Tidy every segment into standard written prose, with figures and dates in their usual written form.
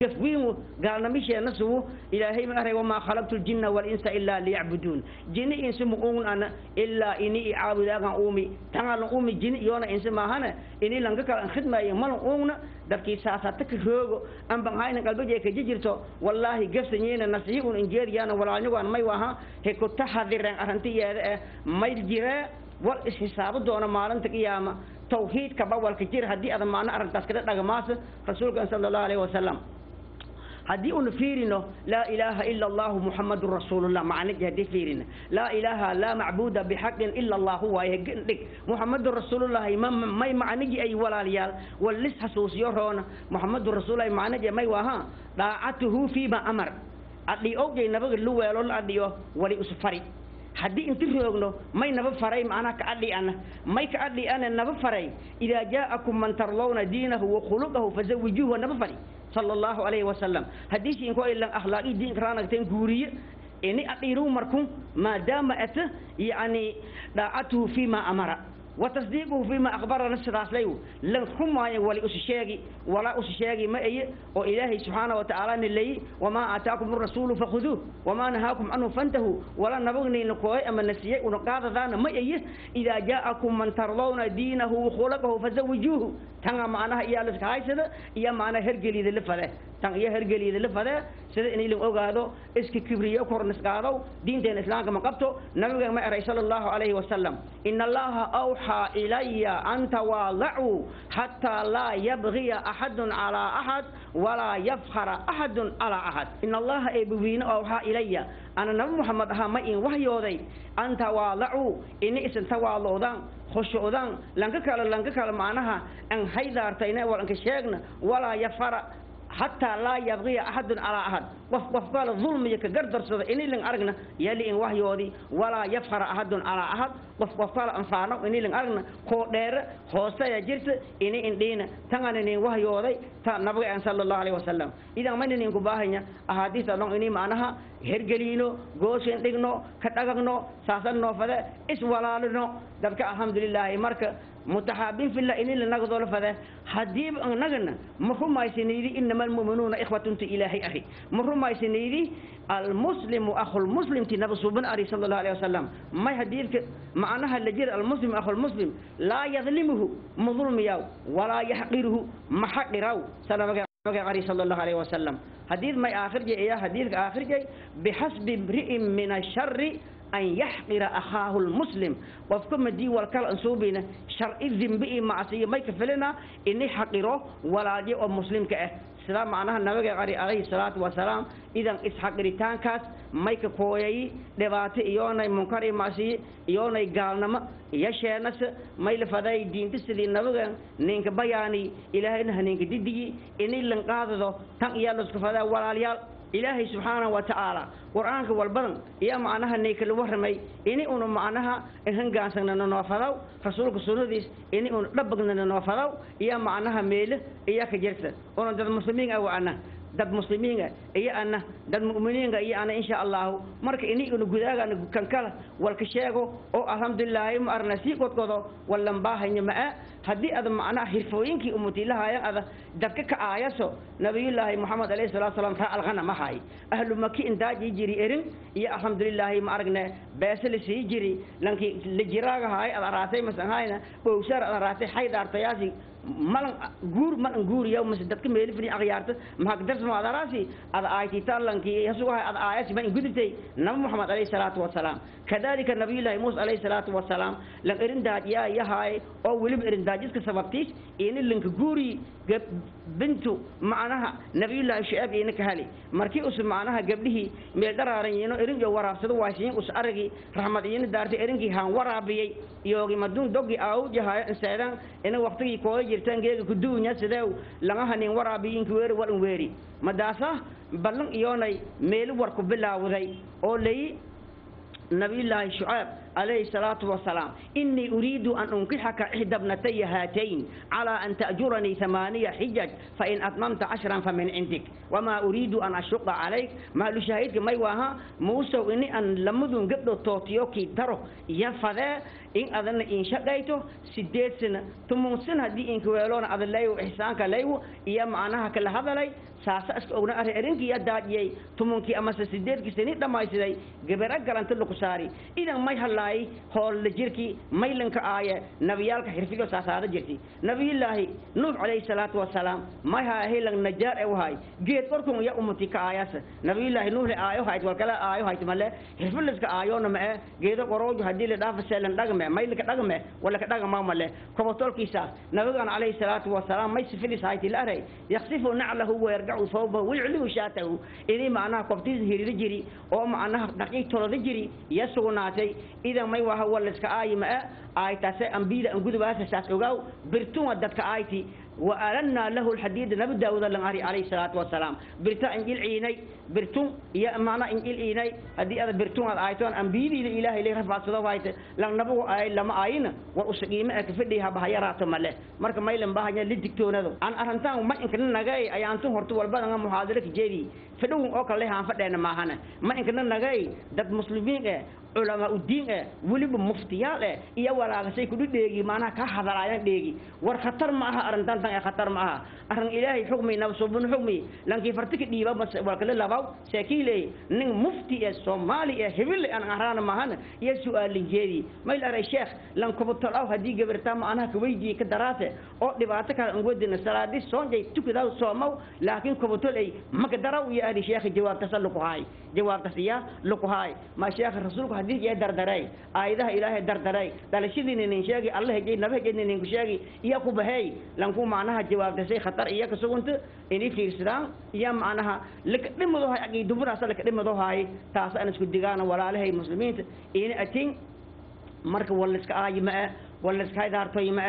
Gafwiin gaalnamisheena suwu Ilaahay ma aray: "Wamaa khalaqtu ljinna walinsa ilaa liyacbuduun." Jini insi ma uun ana ilaa ini i caabudaagan uumi, tangalan uumi jini iyoona insi maahane, ini lanka kale an khidmaayo malan uungna. Dadkii saasata ka roogo amban hayna qalbajee ka jijirto, wallaahi gafsanyeena nasihi un injeediyaana walaalnigoan may waha he ku taxadireen arrantiyeeda eh. May jiree wal isxisaabo doona maalinta qiyaama tawxiidka bawalka jir haddii adan maana arrintaas kada dhagamaasa rasuulkan sala Allahu alayhi wasalam. Haddii una fiirino "Laa ilaaha ila Allahu Muxamadun rasuulullah", macniji haddii fiirino, "Laa ilaaha, laa macbuuda bixaqin ila Allahu" waaye dhig, "Muxamadun rasuulullahi" may macniji ay? Walaalayaal, wal lis xasuusiyo roona. "Muxamadun rasuulullahi" macniji may waha daacatuhu fiima amar, adhiyo nabaga luweelo la adhiyo wali usfari. Haddii inti roogno may naba faray macnaha ka adhi'ana, may ka adhi'ana naba faray: "Idaa jaa'akum man tardawna diinahu wa khuluqahu fazawijuuhu." Naba fari sala Allahu alayhi wasalam. Haddii siinko ilan akhlaaqi diinka raanagteen guuriye ini adhiiruu markun, maadaama ata yacni daacatuhu fiima amara wa tasdiiquhu fiima akhbarana, sidaas layu lan rumaayo wali usu sheegi, walaa usu sheegi ma eye oo Ilaahay subxaana wa tacaala nileyi: "Wamaa aataakum arasuulu fakhuduuh wamaa nahaakum canhu fantahuu." Wala nabagnayna kooy ama nasiyey una qaadadaana ma eye. "Idaa jaa'akum man tardawna diinahu wakhulaqahu fazawijuuhu." Tanga macnaha iyaa liska haysada iyo macnaha hergeliyada la fade, tan iyo hergeliyada la fade, sida in ilin ogaado iska kibriyo kornisqaadow diinteena Islaamka ma qabto. Nabiga ma eray sala Allahu calayhi wasalam: "Ina Allaha awxaa ilaya an tawaadacuu xataa laa yabgiya axadun calaa axad walaa yafkhara axadun calaa axad." "In Allaha", eebawiine, "awxaa ilaya", ana Nabi Muxamed ahaa, ma in waxyooday "an tawaadacuu", ini isan tawaalucdaan, khushucdaan, lanka kale macnaha an haydaartayna wal anka sheegna, walaa yafara, xataa laa yabqiya axadun calaa axad, qof qof kale dulmiya ka gardarsado ini lan aragna yali in waxyoodii, walaa yafkhara axadun calaa axad, qof qof kale anfaano ini lan aragna, koo dheere hooseya jirta ini indhiina, tangana nin waxyooday ta nabiga aan sala Allahu alayhi wasalam. Idan mayna ninku baahanya axaadiista dhan ini macnaha hergeliino, gooshin dhigno, ka dhagagno, saasan noofade, iswalaalino dadka, alxamdulilaahi. Marka mutaxaabiin fillah ini lanagdoola fade. Haddiiba nagana ma rumaysanaydi "Inama almu'minuuna ikhwatunta" Ilaahay ahi, ma rumaysanaydi "Almuslimu akhulmuslimti" naba suuban ari sala Allahu alayhi wasalam. May hadiidka macnaha la jira: "Almuslimu akhulmuslim laa yadlimuhu", ma dulmiyaw, "walaa yaxqiruhu", ma xaqiraw, sanabaga ari sala Allahu alayhi wasalam. Hadiid may aakhir jay iya hadiidka aakhir jay: "Bixasbi imri'in min ashari an yaxqira akhaahu lmuslim." Qofka madii walkala ansuubina sharci dimbi iyo macsiyo may ka filina ini xaqiro walaalyo oo muslimka ah, sidaa macnaha nabiga qari calayhi salaatu wasalaam. Idan isxaqiritaankaas may ka kooyay dhibaato iyoonay munkar iyo macsiyo iyoonay gaalnimo iyo sheenase. May la faday diinta sidii nabiga ninka bayaani, Ilaahayna haninka didiyi ini lanqaadado, tan iyaa laisku fadaa, walaalyaal. Ilaahay subxaanahu wa tacaala Qur-aanka walbadan iyo macnaha naykala warramay ini una macnaha hangaansannana noofadaw, rasuulka sunnadiis ini una dhabagnana noofadaw iyo macnaha meele iya ka jirta. Una dad muslimiin ah wa ana dad muslimiin iyo ana dad mu'miniin iyo ana insha Allah. Marka ini una gudaagana kan kala walka sheego oo alxamdulillah ma arna sii qodqodo wallan baahanya ma. Haddii ada macnaha hirfooyinkii umutilahayan ada dadka ka aayaso, nabiyullaahi Muxamed alayhi salatu salaam raa alghana ma hay ahlu maki intaaji jiri erin iyo alxamdulilaahi ma aragne beese la sii jiri lanki la jiraaga haay ada raasay masan hayna bowsar ada raasay xaydaartayaasi malan guur malan guuriya mase dadka meeli fini akhyaarta mahagdarsmo adaraasi ada aaytitaalankii hasugahay ada aayasi ma ingudubtay nabi Muxamed alayhi salaatu wasalaam. Kadalika nabiyullaahi Muuse alayhi salaatu wasalaam lan erindaaj yaa yahaay oo weliba erindaajiska sababtiis ini lanka guuri bintu macnaha nabiyullaahi Shucayb ina ka heli. Markii us macnaha gabdhihii meel dharaaran yiino erin iyo waraabsado waasiin us aragi raxmad iyina daartay erinkii haan waraabiyey iyoogi maduun dogi aawjahayo inseedan ina waqtigii kooda jirtaan geega kuduunya sideew laga hanin waraabiyiinki weeri walan weeri madaasa ballan iyoonay meeli warku bilaawday oo layi nabiyullaahi Shucayb alayhi salaatu wasalaam: "Inii uriidu an unkixaka ixda bnataya haatayn calaa an ta'juranii 8 xijaj, fain atmamta 10 famin cindik, wamaa uriidu an ashuqa calayk." Mahlu shaahidka may waaha: Muusow, ini an lamadun gabdho tootiyo kii daro iyo fadee in adana in shaqayto 8 sano, 10 sano haddii inka weeloona ada layw ixsaanka layw iyo macnaha kala hadalay. Saasa iska ogna array arinkii yaa daajiyey 10kii amase 8kii sani dhammaysiday gabara galanta laku saari. Idan may halaay hoolla jirki maylanka aaye nabiyaalka xirfigo saasaada jirti. Nabiyullaahi Nuux calayhi salaatu wasalaam may haa helang najaar e wahay geed korkun ya umati ka aayas. Nabiyullaahi Nuux le aayo hayt wal kala aayo hayt male xirfiliska aayoona ma e geedo qoroojo haddii la dhaafa seelan dhagme maylka dhagme wala ka dhagma male kobatolkiisa. Nabigan calayhi salaatu wasalaam may sifilis hayti la aray yakhsifu naclahu wa yargacu thawbahu wa yuclihu shaatahu, inii macnaha kobtiisa hirida jiri oo macnaha dhaqiig tolada jiri iyo sugnaatay. Idan may waha waliska aayi ma e aaytaase ambiyada an gudubaasa saas ogaaw birtuma dadka aayti. وألنا له الحديد. نبي داود لنغاري عليه الصلاة والسلام برتا إنجيل عيني برتون يا معنى إنجيل عيني هذه هذا برتون آيتون أنبيدي الإله اللي رفع صدوه لن نبو آي لما آينا وأسقيم أكفدي هبهيرات مله مرك ما يلم بهاي للدكتور هذا أن أرنتان ما إن كنا نجاي أي أنتم هرتوا والبعض أنا محاضرة جدي فدون أكل لها فدنا ما هنا ما إن كنا نجاي دت مسلمين culamaa udiin eh weliba muftiyaal eh iyo walaagasay kudhu dheegi macnaha ka hadalaayaan dheegi. War khatar ma aha arrintan tan ee khatar ma aha arrin Ilaahay xukmi nabsubun xukmi lankii fartika dhiiba bas walkale labaw seekiiley nin mufti ee Soomaali ee hibil aan arana maahan iyo su'aalin jeedi mayl aray sheekh lan kubutol aw haddii gabarta macnaha ka weydiiyey ka daraase oo dhibaato kale aan wadina salaadii soonjay tukadaa soomaw laakiin kubutol ay maka daraw iyo ahli sheekh jawaabtaas lagu haay jawaabtaas iya lagu haay ma sheekh rasuulku xadiis ee dardaray aayadaha Ilaahay dardaray dhalashadiina nin sheegi Allah jey nabi jey nin ku sheegi iyo ku bahay lanku macnaha jawaabtasay khatar iyo ka sugunta inay fiirsadaan iyo macnaha laka dhimado hay aqiidumadaas laka dhimado hay taas aan isku digaana walaalahay muslimiinta in atin. Marka waliska aayi ma waliska haydaartoy ma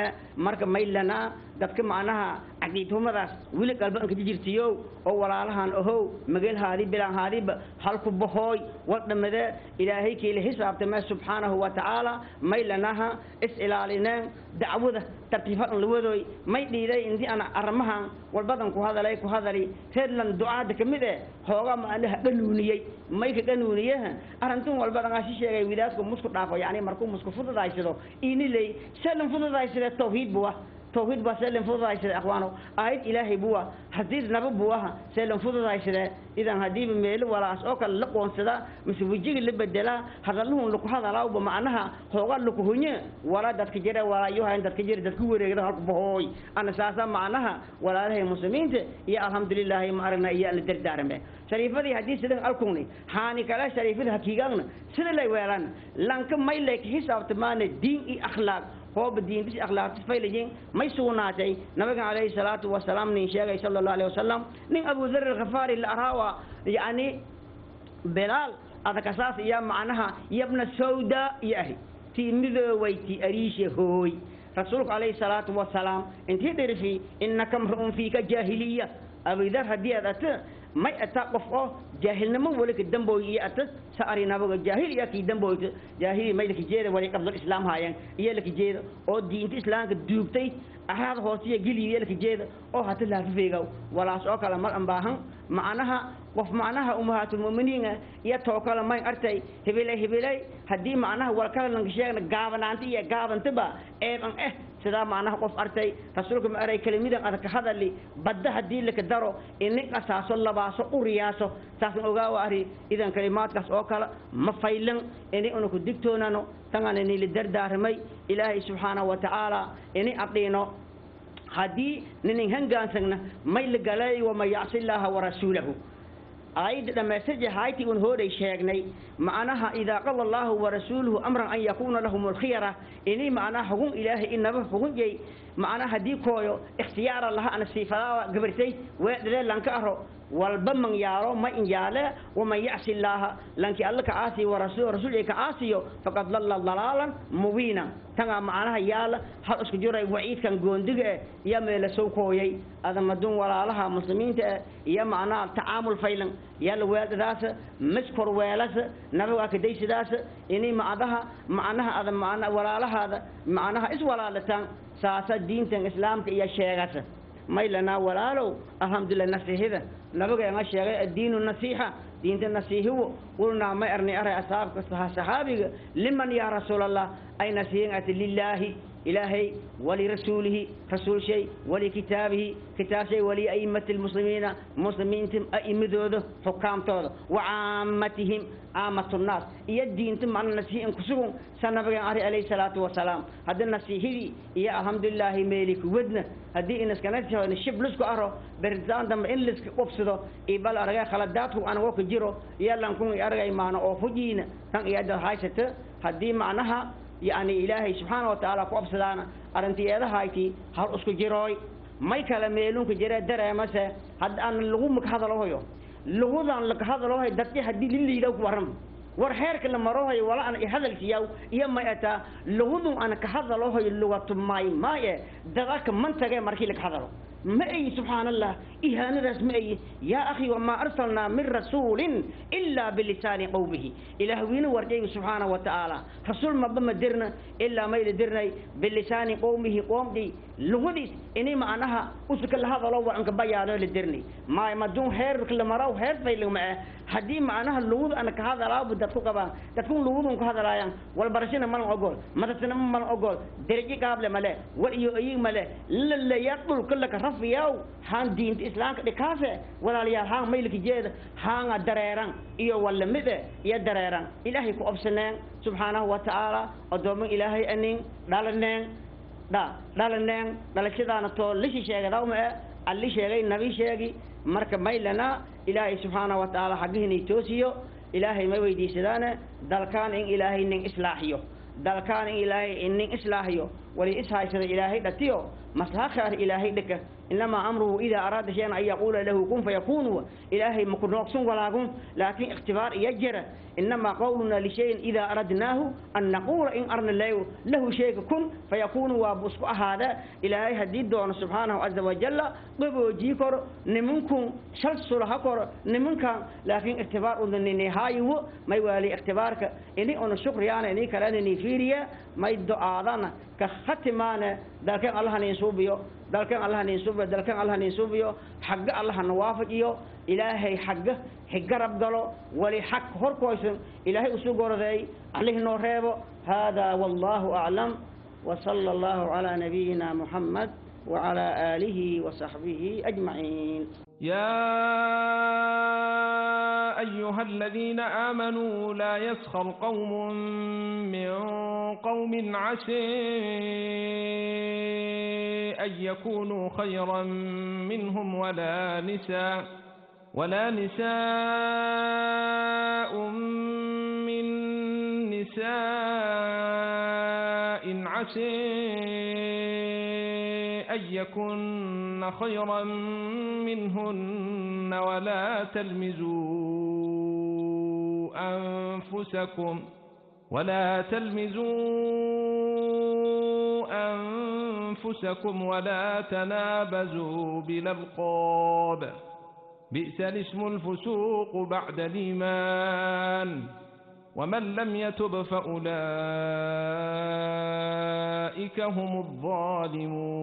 marka maylana dadka macnaha caqiidhumadaas weli qalban ka jirtiyo oo walaalahan ohow magalhaadi bilaan haadiba halku bahooy wadhamada Ilaahay kiila xisaabtama subxaanahu wa tacaala maylanaha is ilaalineen dacwada tartiifan la wadoy may dhiiday intii ana arrimahan walbadan ku hadalay ku hadali reerlan ducaada kamid eh hooga macnaha dhanuuniyey may ka dhanuuniyaha arrintan walbadan aan sheegay widaadku musku dhaafo yani markuu musku fududaysado inilay salan fududaysada tawxiid buwa tawxiid baa salan fududaysada akhwaano aayad Ilaahay buwa xadiis naba buwaha salan fududaysada. Idan hadii meel walaas oo kale la qoonsada mise wajiga la bedelaa hadaluhun lagu hadalaawba macnaha hooga lagu hunye walaa dadka jira walaa dadka jira dadku wareegada halku bahooy ana saasa macnaha walaalahay muslimiinta iyo alxamdulillaah ma aragna iyo la dardaarme shariifadii haddii sidan alkuni haani kala shariifada hakiigagna sida lay weelaan lanka may lay xisaabtamaana diin iyo akhlaaq hooba diintis akhlaaqtis faylayin may sugnaatay nabiga calayhi salaatu wasalaam nin sheegay sala Allahu alayhi wasalam nin Abu Dharr al-Ghafaari la araawa yani Bilaal adakasaas iyo macnaha yabna sawda iyo ahi tii midooway ariisha hooy. Rasuulku calayhi salaatu wasalaam intii dhirifi innaka mru'un fiika jaahiliya Abu Dharr haddii aad ata may ataa qof oo jaahilnimo wali ka dambooy iyo ata sa ari nabaga jaahil iyo kii dambooyta jaahili may laka jeeda wali qabdal islaam haayeen iyo laka jeeda oo diinta islaamka duugtay araada hoosiya geliya laka jeeda oo hata laafifeegaw walaas oo kale mar an baahan macnaha qof macnaha umahaatul mu'miniin iyo too kale may artay hebelay hebelay haddii macnaha wal kale lanka sheegna gaabanaanta iyo gaabantaba eeban eh sidaa macnaha qof artay rasuulka ma aray kelimidan adag ka hadali badda haddii laka daro ini qasaaso labaaso uriyaaso saasan ogaawa ari. Idan kalimaadkaas oo kale ma faylan ini una ku digtoonano tangan ini la dardaarmay Ilaahay subxaanahu wa tacaala ini adhiino haddii ninin hangaansagna may la galay waman yacsi illaaha warasuulahu aayadda dhammaystirji hayti un hooray sheegnay macnaha idaa qada Allahu warasuuluhu amran an yakuuna lahum alkhiyara ini macnaha xugun Ilaahay inaba xugun jey macnaha haddii kooyo ikhtiyaara laha ana siifadaada gabartay weedhadee lanka aro walba man yaalo ma in yaale waman yacsi illaaha lanki Alla ka caasiyo warasuul rasuul ka caasiyo faqad dalla dalaalan mubiina tangaa macnaha yaala hal isku jiray waciidkan goondiga eh iyo meela soo kooyay adamadun walaalaha muslimiinta eh iyo macnaha tacaamul faylan yalla weedadaas miskor weelas nabiga ka daysidaas inay macdaha macnaha ada macna walaalahaada macnaha is walaalataan saasa diintan islaamka iyo sheegasa maylana walaalow alxamdulillah nasiixida nabiga nga sheegay addiinu nasiixa diinta nasiihiwo qulnaa may arnay aray asaabka saxaabiga liman yaa rasuulallah ay nasiihin ati lilaahi. إلهي ولرسوله رسول شيء ولكتابه كتاب شيء ولأئمة المسلمين مسلمين تم أئمة حكام تود وعامتهم عامة الناس يدين تم عن النسيح انكسرون سنبغي عليه الصلاة والسلام هذا النسيح يا الحمد لله مالك ودنا هدي إنس كانت شو الشب لسكو أرو برزان دم إن لسك قبصده إبل أرجع خلداته أنا وك جيرو يلا نكون أرجع معنا أو فجينا كان يد هاي هدي معناها يعني إلهي سبحانه وتعالى قبصدانا أرنتي هذا هايتي هل أسكو جيروي ما يكلم يلونك جرا درا مثلا هاد أنا اللغومك هذا له لغوضان لك هذا له دتي هدي للي لو ورم ورحيرك لما روحي ولا أنا هذا الكياو يما أتا لغوض أنا كهذا له اللغة ماي ماي دراك منطقة مركي لك هذا ما أي سبحان الله إهانة رسمية يا أخي وما أرسلنا من رسول إلا بلسان قومه إله وين ورجيه سبحانه وتعالى رسول ما بما درنا إلا ما يدرنا بلسان قومه قوم دي لغديس إني معناها أسك هذا لو عنك بيا لدرني ما ما دون هير كل مرة وهير في اللي معه هدي معناها اللغود أنا كهذا لا بدك تقبل تكون لغود كهذا لا يعني والبرشين ما أقول ما تتنم ما أقول درجة قبل ملا واليو ملا لا يقبل كلك رفياو هان دين الإسلام كافة ولا ليا هان ميلك جيد هان دريران إيو ولا مذا يا دريران إلهي كأبسنان سبحانه وتعالى أدوم إلهي أنين دالنين دا دالنين دالشدان طول ليش شيء دوم اللي شيء النبي شيء مركب ميلنا إلهي سبحانه وتعالى حقه نيتوسيو إلهي ما ويدي سدانه دالكان إن إلهي إن إصلاحيو دالكان إلهي إن إصلاحيو ولي إصلاح سد إلهي دتيو مصلحة خير إلهي دك إنما أمره إذا أراد شيئا أن يقول له كن فيكون إلهي مكنوكسون ولاكم لكن اختبار يجرى إنما قولنا لشيء إذا أردناه أن نقول إن أرنا له شيء كن فيكون وابسك هذا إلهي هديد دون سبحانه عز وجل قبو جيكر نمنكم شلسل هكر نمنكم لكن اختبار النهاية ما يوالي اختبارك إني أنا شكر يعني إني كلاني فيريا ما يدعى كختمان ذلك الله نسوبيو ذلك الله نسوبيو ذلك الله نسوبيو حق الله نوافقيو إلهي حقه حق رب قالوا ولي حق هركويسن إلهي أسوق ورذي عليه نورهبه هذا والله أعلم وصلى الله على نبينا محمد وعلى آله وصحبه أجمعين. يا أيها الذين آمنوا لا يسخر قوم من قوم عسى أن يكونوا خيرا منهم ولا نساء من نساء عسى أن يكن خيرا منهن ولا تلمزوا أنفسكم ولا تنابزوا بالألقاب بئس الاسم الفسوق بعد الإيمان ومن لم يتب فأولئك هم الظالمون.